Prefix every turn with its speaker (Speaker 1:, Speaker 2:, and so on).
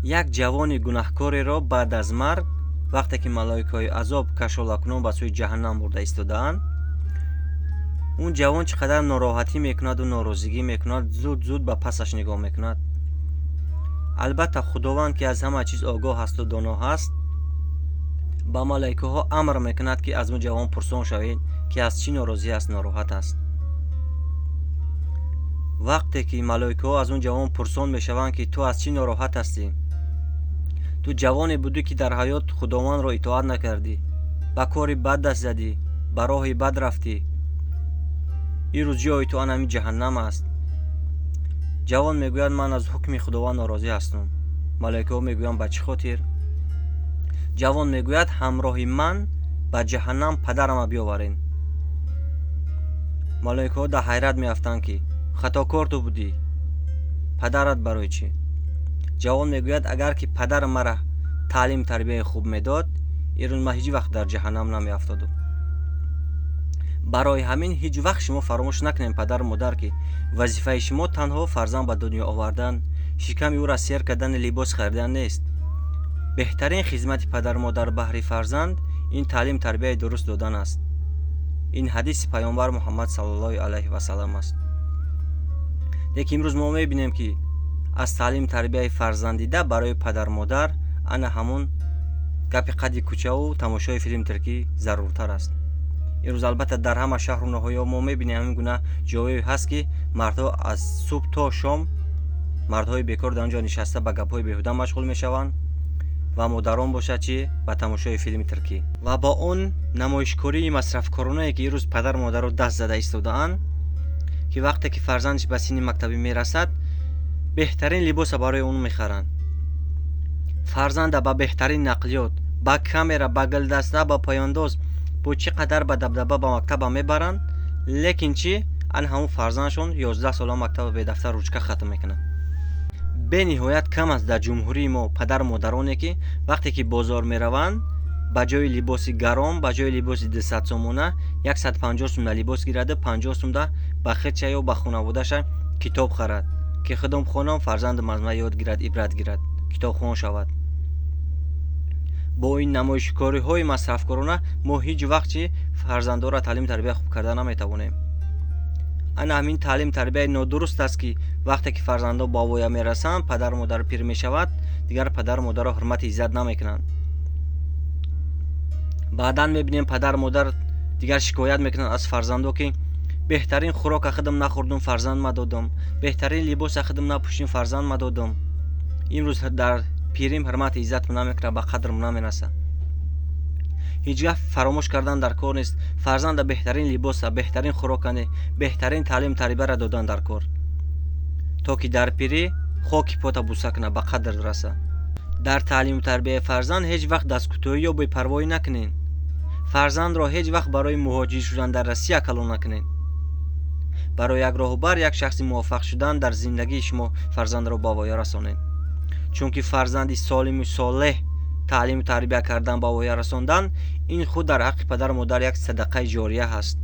Speaker 1: Як ҷавони гунаҳкореро баъд аз марг, вақте ки малоикаҳои азоб кашолакунон ба сӯи ҷаҳаннам бурда истодаанд, он ҷавон чӣ қадар нороҳатӣ мекунаду норозигӣ мекунад, зуд зуд ба пасаш нигоҳ мекунад. Албатта, Худованд, ки аз ҳама чиз огоҳ ҳасту доно ҳаст, ба малоикаҳо амр мекунад, ки аз он ҷавон пурсон шавед, ки аз чӣ норозӣ аст, нороҳат аст. Вақте ки малоикаҳо аз он ҷавон пурсон мешаванд, ки ту аз чӣ нороҳат ҳастӣ, ту ҷавоне будӣ, ки дар ҳаёт Худовандро итоат накардӣ, ба кори бад даст задӣ, ба роҳи бад рафтӣ, ирӯз ҷои ту ан ҳамин ҷаҳаннам аст. Ҷавон мегӯяд: ман аз ҳукми Худованд норозӣ ҳастам. Малоикаҳо мегӯянд: ба чӣ хотир? Ҷавон мегӯяд: ҳамроҳи ман ба ҷаҳаннам падарама биёварен. Малоикаҳо дар ҳайрат меафтанд, ки хатокор ту будӣ, падарат барои чӣ? Ҷавон мегӯяд: агар ки падарам мара таълим тарбияи хуб медод, ирӯз ман ҳеҷ вақт дар ҷаҳаннам намеафтодум. Барои ҳамин ҳеҷ вақт шумо фаромӯш накунед, падару модар, ки вазифаи шумо танҳо фарзанд ба дунё овардан, шиками ӯра сер кардани, либос харидан нест. Беҳтарин хизмати падару модар баҳри фарзанд ин таълим тарбияи дуруст додан аст. Ин ҳадиси паёмбар Муҳаммад саллаллоҳу алайҳи васаллам аст. Лекин имрӯз мо мебинем, ки аз таълим тарбияи фарзандида барои падару модар ана ҳамон гапи қадди кӯчаву тамошои филм туркӣ заруртар аст. Имрӯз, албатта, дар ҳама шаҳру ноҳияҳо мо мебинем, ҳамин гуна ҷойҳое ҳаст, ки мардҳо аз субҳ то шом, мардҳои бекор, дар он ҷо нишаста ба гапҳои беҳуда машғул мешаванд ва модарон бошад чи ба тамошои филми туркӣ ва бо он намоишкории масрафкоронае, ки имрӯз падару модарро даст зада истодаанд, ки вақте ки фарзандаш ба синни мактабӣ мерасад, беҳтарин либоса барои он мехаранд, фарзанда ба беҳтарин нақлиёт, ба камера, ба гулдаста, ба пояндоз, бо чӣ қадар ба дабдаба ба мактаба мебаранд. Лекин чӣ, ан ҳамун фарзандашон 11 сола мактаба бедафтар, ручка хатм мекунад. Бениҳоят кам аст дар ҷумҳурии мо падару модароне, ки вақте ки бозор мераванд, ба ҷои либоси гарон, ба ҷои либоси 200 сомона, 150 сумда либос гираду 50 сумда ба худша ё ба хонаводаша китоб харад, ки худам хонам, фарзандам аз ман ёд гирад, ибрат гирад, китобхон шавад. Бо ин намоишкориҳои масрафкорона мо ҳеҷ вақт чи фарзандонро таълим тарбия хуб карда наметавонем. Ана ҳамин таълим тарбияи нодуруст аст, ки вақте ки фарзандон ба воя мерасанд, падару модар пир мешавад, дигар падару модарро ҳурмати иззат намекунанд. Баъдан мебинем, падару модар дигар шикоят мекунанд аз фарзандо, ки беҳтарин хӯрока худам нахӯрдум, фарзанд ма додам, беҳтарин либоса худам напӯшидим, фарзанд ма додам, имрӯз дар пирим ҳурмати иззатам намекунад, ба қадрам намерасад. Ҳеҷ гаҳ фаромӯш кардан дар кор нест: фарзанда беҳтарин либоса, беҳтарин хӯрокане, беҳтарин таълим тарбияра додан дар кор, то ки дар пирӣ хоки пота буса кунад, ба қадр раса. Дар таълиму тарбияи фарзанд ҳеҷ вақт дасткӯтоҳӣ ё бепарвоӣ накунед. Фарзандро ҳеҷ вақт барои муҳоҷир шудан дар Россия калон накунед. Барои як роҳбар, як шахси муваффақ шудан дар зиндагии шумо фарзандро ба воя расонед, чунки фарзанди солиму солеҳ таълиму тарбия кардан, ба воя расондан, ин худ дар ҳаққи падару модар як садақаи ҷория ҳаст.